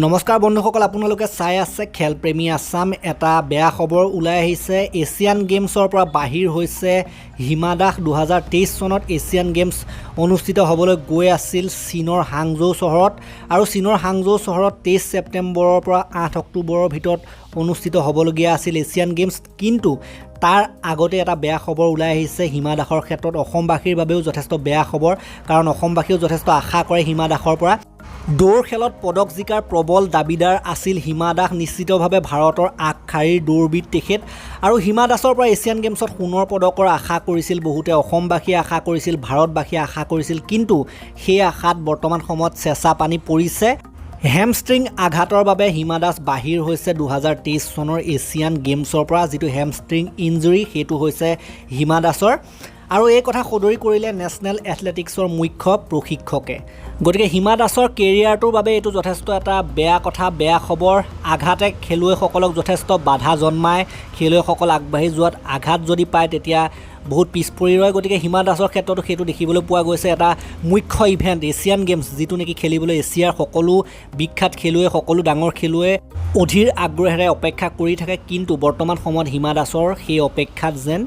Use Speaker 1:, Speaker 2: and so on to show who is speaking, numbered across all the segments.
Speaker 1: নমস্কাৰ বন্ধুসকল, আপোনালোকে চাই আছে খেলপ্ৰেমী আছাম। এটা বেয়া খবৰ ওলাই আহিছে। এছিয়ান গেমছৰ পৰা বাহিৰ হৈছে হিমা দাস। 2023 চনত এছিয়ান গেমছ অনুষ্ঠিত হ'বলৈ গৈ আছিল চীনৰ হাংজৌ চহৰত আৰু চীনৰ হাংজৌ চহৰত 23 ছেপ্টেম্বৰৰ পৰা 8 অক্টোবৰৰ ভিতৰত অনুষ্ঠিত হ'বলগীয়া আছিল এছিয়ান গেমছ। কিন্তু তাৰ আগতে এটা বেয়া খবৰ ওলাই আহিছে হিমা দাসৰ ক্ষেত্ৰত। অসমবাসীৰ বাবেও যথেষ্ট বেয়া খবৰ, কাৰণ অসমবাসীয়েও যথেষ্ট আশা কৰে হিমা দাসৰ পৰা। দৌৰ খেলত পদক জিকাৰ প্ৰবল দাবীদাৰ আছিল হিমা দাস। নিশ্চিতভাৱে ভাৰতৰ আগশাৰীৰ দৌৰবিদ তেখেত আৰু হিমা দাসৰ পৰা এছিয়ান গেমছত সোণৰ পদকৰ আশা কৰিছিল বহুতে। অসমবাসীয়ে আশা কৰিছিল, ভাৰতবাসীয়ে আশা কৰিছিল, কিন্তু সেই আশাত বৰ্তমান সময়ত চেঁচা পানী পৰিছে। হেমষ্ট্ৰিং আঘাতৰ বাবে হিমা দাস বাহিৰ হৈছে 2023 চনৰ এছিয়ান গেমছৰ পৰা। যিটো হেমষ্ট্ৰিং ইঞ্জুৰি, সেইটো হৈছে হিমা দাসৰ আৰু এই কথা সদৰি কৰিলে নেশ্যনেল এথলেটিক্সৰ মুখ্য প্ৰশিক্ষকে। গতিকে হিমা দাসৰ কেৰিয়াৰটোৰ বাবে এইটো যথেষ্ট এটা বেয়া কথা, বেয়া খবৰ। আঘাতে খেলুৱৈসকলক যথেষ্ট বাধা জন্মায়। খেলুৱৈসকল আগবাঢ়ি যোৱাত আঘাত যদি পায়, তেতিয়া বহুত পিছ পৰি ৰয়। গতিকে হিমা দাসৰ ক্ষেত্ৰতো সেইটো দেখিবলৈ পোৱা গৈছে। এটা মুখ্য ইভেণ্ট এছিয়ান গেমছ, যিটো নেকি খেলিবলৈ এছিয়াৰ সকলো বিখ্যাত খেলুৱৈ, সকলো ডাঙৰ খেলুৱৈয়ে অধীৰ আগ্ৰহেৰে অপেক্ষা কৰি থাকে, কিন্তু বৰ্তমান সময়ত হিমা দাসৰ সেই অপেক্ষাত যেন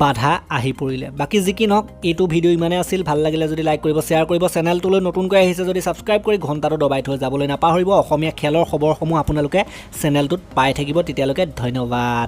Speaker 1: বাধা আহি পৰিলে। বাকী যি কি নহওক, এইটো ভিডিঅ' ইমানেই আছিল। ভাল লাগিলে যদি লাইক কৰিব, শ্বেয়াৰ কৰিব। চেনেলটোলৈ নতুনকৈ আহিছে যদি ছাবস্ক্ৰাইব কৰি ঘণ্টাটো দবাই থৈ যাবলৈ নাপাহৰিব। অসমীয়া খেলৰ খবৰসমূহ আপোনালোকে চেনেলটোত পাই থাকিব। তেতিয়ালৈকে ধন্যবাদ।